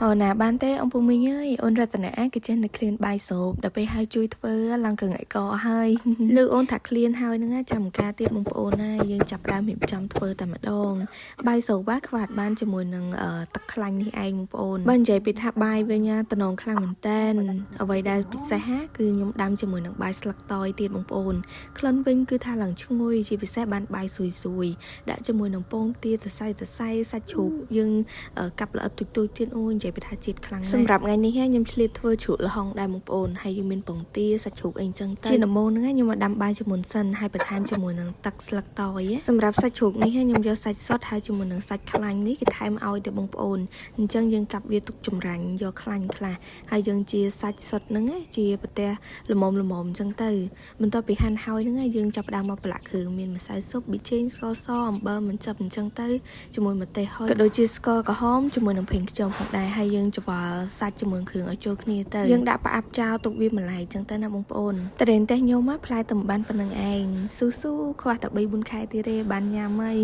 ហណាបានទេអំពូមីងអើយអូនរតនាគេចេះនៅឃ្លានបាយសូបដល់ពេលហើយជួយធ្វើឡើងកងៃកហើយ លើអូនថាឃ្លានហើយហ្នឹងណាចាំការទៀតបងប្អូនណាយើងចាប់ផ្ដើមរៀបចំធ្វើតែម្ដងបាយសូបខ្វាត់បានជាមួយនឹងទឹកខ្លាញ់នេះឯងបងប្អូនបើនិយាយពីថាបាយវិញណាតំណងខ្លាំងមែនតែនអ្វីដែលពិសេសហាគឺខ្ញុំដាំជាមួយនឹងបាយស្លឹកតយទៀតបងប្អូនក្លិនវិញគឺថាឡើងឈ្ងុយជាពិសេសបានបាយស៊ុយស៊ុយដាក់ជាមួយនឹងពងទាសរសៃសរសៃសាច់ជ្រូកយើង កាប់ល្អិតទូចទូចទៀតអូនិយាយពីថាជាតិខ្លាំងណាស់សម្រាប់ថ្ងៃនេះខ្ញុំឆ្លៀតធ្វើជ្រក់ល្ហុងដែរបងប្អូនហើយយើងមានពងទាសាច់ជ្រូកអីចឹងទៅជាដំបូងហ្នឹងខ្ញុំមកដាំបាយជាមុនសិនហើយបន្ថែមជាមួយនឹងទឹកស្លឹកតយសម្រាប់សាច់ជ្រូកនេះខ្ញុំយកសាច់សុទ្ធហើយជាមួយនឹងសាច់ខ្លាញ់នេះគេថែមឲ្យទៅបងប្អូនអញ្ចឹងយើងកាប់វាទុកចម្រាញ់យកខ្លាញ់ខ្លះហើយយើងជាសាច់សុទ្ធហ្នឹងជាប្រទេសល្មមល្មមអញ្ចឹងទៅបន្ទាប់ពីហាន់ហើយហ្នឹងយើងចាប់ផ្ដើមមកប្រឡាក់គ្រឿងមានម្សៅស៊ុបប៊ីចេងស្ករសអំបិលមិនចាប់អញ្ចឹងទៅជាមួយម្ទេសហុយក៏ដូចជាស្ករក្រហមជាមួយនឹងប្រេងខ្យងផងដែរហើយយើងច្របល់សាច់ជាមួយគ្រឿងឲ្យចូលគ្នាទៅយើងដាក់ផ្អាប់ចោលទុកវាម្លាយអញ្ចឹងទៅណាបងប្អូនតរេនតេះខ្ញុំមកផ្លែតែមិនបានប៉ុណ្្នឹងឯងស៊ូស៊ូខ្វះតែ3 4ខែទៀតទេបានញ៉ាំហើយ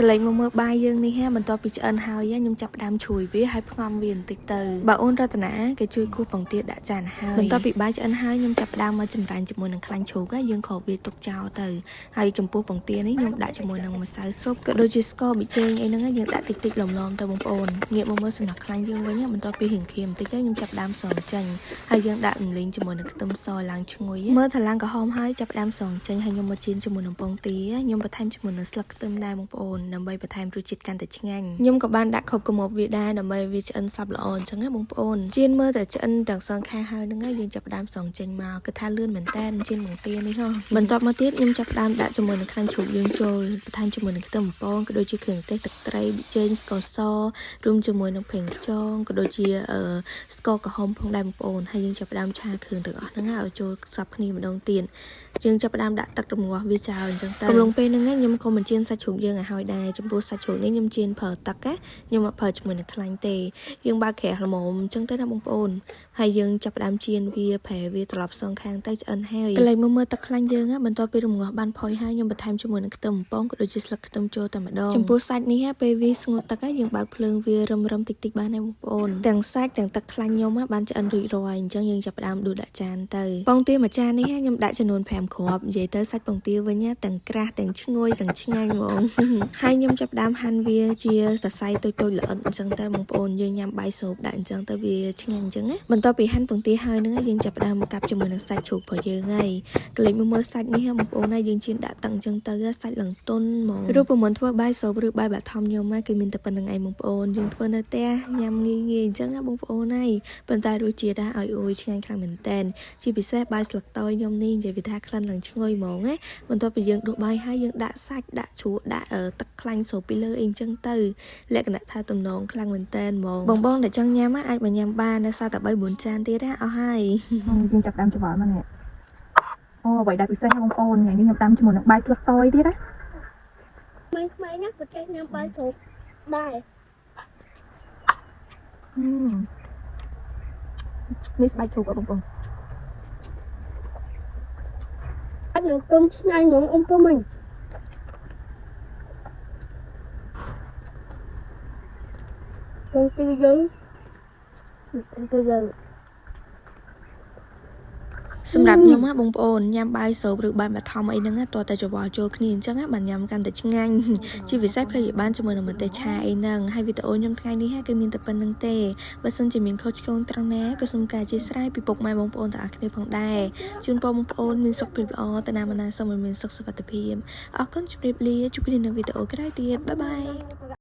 កលេចមកមើលបាយយើងនេះហាបន្ទាប់ពីឆ្អិនហើយខ្ញុំចាប់ផ្ដើមជ្រួយវាហើយផ្ងំវាបន្តិចទៅបើអូនរតនាគេជួយគោះពងទាដាក់ចានហើយបន្ទាប់ពីបាយឆ្អិនហើយខ្ញុំចាប់ផ្ដើមមកចម្រាញ់ជាមួយនឹងខ្លាញ់ជ្រូកយើងគ្របវាទុកចោលទៅហើយចំពោះពងទានេះខ្ញុំដាក់ជាមួយនឹងម្សៅស៊ុបក៏ដូចជាស្ករប៊ីចេងអីហ្នឹងយើងដាក់តិចតិចឡមៗទៅបងប្អូនងាកមកមើលសំណក់ខ្លាញ់យើងវិញបន្ទាប់ពីរៀងក្រៀមបន្តិចខ្ញុំចាប់ផ្ដើមសងចេញហើយយើងដាក់រំលីងជាមួយនឹងខ្ទឹមសឡើងឈ្ងុយមើលថាឡើងក្រហមហើយចាប់ផ្ដើមសងចេញហើយខ្ញុំមកចៀនជាមួយនឹងពងទាខ្ញុំបន្ថែមជាមួយនឹងស្លឹកខ្ទឹមដែរបងប្អូនដើម្បីបន្ថែមរសជាតិកាន់តែឆ្ងាញ់ខ្ញុំក៏បានដាក់ខុបកមុបវាដែរដើម្បីវាឆ្អិនសព្វល្អអញ្ចឹងណាបងប្អូនចៀនមើលតែឆ្អិនទាំងសងខាងហើយហ្នឹងហើយយើងចាប់ផ្ដើមសងចេញមកគឺថាលឿនមែនតើចៀនពងទានេះហ៎បន្ទាប់មកទៀតខ្ញុំចាប់ផ្ដើមដាក់ជាមួយនឹងខ្លាញ់ជ្រូកយើងចូលបន្ថែមជាមួយនឹងខ្ទឹមបំពងក៏ដូចជាគ្រឿងទេសទឹកត្រីប៊ីចេងស្ករសរួមជាមួយនឹងប្រេងខ្យងក៏ដូចជាស្ករក្រហមផងដែរបងប្អូនហើយយើងចាប់ផ្ដើមឆាគ្រឿងទាំងអស់ហ្នឹងឲ្យចូលសព្វគ្នាម្ដងទៀតយើងចាប់ផ្ដើមដាក់ទឹករងាស់វាចោលអញ្ចឹងទៅកំឡុងពេលហ្នឹងខ្ញុំក៏មិនចៀនសាច់ជ្រូកយើងឲ្យហើយដែរចំពោះសាច់ជ្រូកនេះខ្ញុំចៀនប្រើទឹកណាខ្ញុំអត់ប្រើជាមួយនឹងខ្លាញ់ទេយើងបើកក្រាស់ល្មមអញ្ចឹងទៅណាបងប្អូនហើយយើងចាប់ផ្ដើមចៀនវាប្រែវាត្រឡប់សងខាងទៅឆ្អិនហើយកន្លែងមើលទឹកខ្លាញ់យើងបន្ទាប់ពីរងាស់បានផុយហើយខ្ញុំបន្ថែមជាមួយនឹងខ្ទឹមបំពងក៏ដូចជាស្លឹកខ្ទឹមចូលតែម្ដងចំពោះសាច់នេះពេលវាស្ងួតទឹកយើងបើកភ្លើងវារឹមរឹមតិចតិចបានហើយបងប្អូនទាំងសាច់ទាំងទឹកខ្លាញ់ខ្ញុំបានឆ្អិនរួចរាល់អញ្ចឹងយើងចាប់ផ្ដើមដួសដាក់ចានទៅពងទាមួយចាននេះខ្ញុំដាក់ចំនួន5គ្រាប់និយាយទៅសាច់ពងទាវិញទាំងក្រាស់ទាំងឈ្ងុយទាំងឆ្ងាញ់ហ្មង ហើយខ្ញុំចាប់ផ្ដើមហាន់វាជាសរសៃតូចៗល្អិតអញ្ចឹងទៅបងប្អូនយើងញ៉ាំបាយសូបដាក់អញ្ចឹងទៅវាឆ្ងាញ់អញ្ចឹងណាបន្ទាប់ពីហាន់ពងទាហើយហ្នឹងយើងចាប់ផ្ដើមមកកាប់ជាមួយនឹងសាច់ជ្រូករបស់យើងហើយកលេចមកមើលសាច់នេះបងប្អូនណាយើងចៀនដាក់តឹងអញ្ចឹងទៅសាច់ឡើងទន់ហ្មងរូបមន្តធ្វើបាយសូបឬបាយបាក់ថំខ្ញុំគឺមានតែប៉ុណ្្នឹងឯងបងប្អូនយើងធ្វើនៅផ្ទះញ៉ាំងាយងាយអញ្ចឹងណាបងប្អូនហើយប៉ុន្តែរសជាតិឲ្យអូយឆ្ងាញ់ខ្លាំងមែនតែនជាពិសេសបាយស្លឹកតយខ្ញុំនេះនិយាយពីថាក្លិនឡើងឈ្ងុយហ្មងណាបន្ទាប់ពីយើងដួសបាយហើយយើងដាក់សាច់ដាក់ជ្រក់ដាក់ទឹកខ្លាញ់ស្រូបពីលើអីអញ្ចឹងទៅលក្ខណៈថាតំណងខ្លាំងមែនតែនហ្មងបងបងដែលចង់ញ៉ាំអាចមកញ៉ាំបាននៅសល់តែ3 4ចានទៀតណាអស់ហើយ យើងចាប់ដើមច្របល់មកនេះអូអ្វីដែលពិសេសណាបងប្អូនថ្ងៃនេះខ្ញុំដាំជាមួយនឹងបាយស្លឹកតយទៀតណា ក្មេងៗណាក៏ចេះញ៉ាំបាយស្រូបដែរ នេះស្បែកជ្រូកអបងប្អូន អត់នឹងទុំឆ្ងាញ់ហ្មងអ៊ំពុំមិញកងទីយើងទីយើង សម្រាប់ខ្ញុំណាបងប្អូនញ៉ាំបាយសូបឬបាយបឋមអីហ្នឹងណាតោះតែច្របល់ចូលគ្នាអញ្ចឹងណាបានញ៉ាំកាន់តែឆ្ងាញ់ជាពិសេសប្រយោជន៍បានជាមួយនឹងម្ទេសឆាអីហ្នឹងហើយវីដេអូខ្ញុំថ្ងៃនេះគឺមានតែប៉ុណ្្នឹងទេបើសិនជាមានខុសឆ្គងត្រង់ណាក៏សូមការអធ្យាស្រ័យពីពុកម៉ែបងប្អូនទាំងអស់គ្នាផងដែរជូនពរបងប្អូនមានសុខភាពល្អទៅណាមកណាសូមឲ្យមានសុខសុវត្ថិភាពអរគុណជម្រាបលាជួបគ្នានៅវីដេអូក្រោយទៀត bye bye.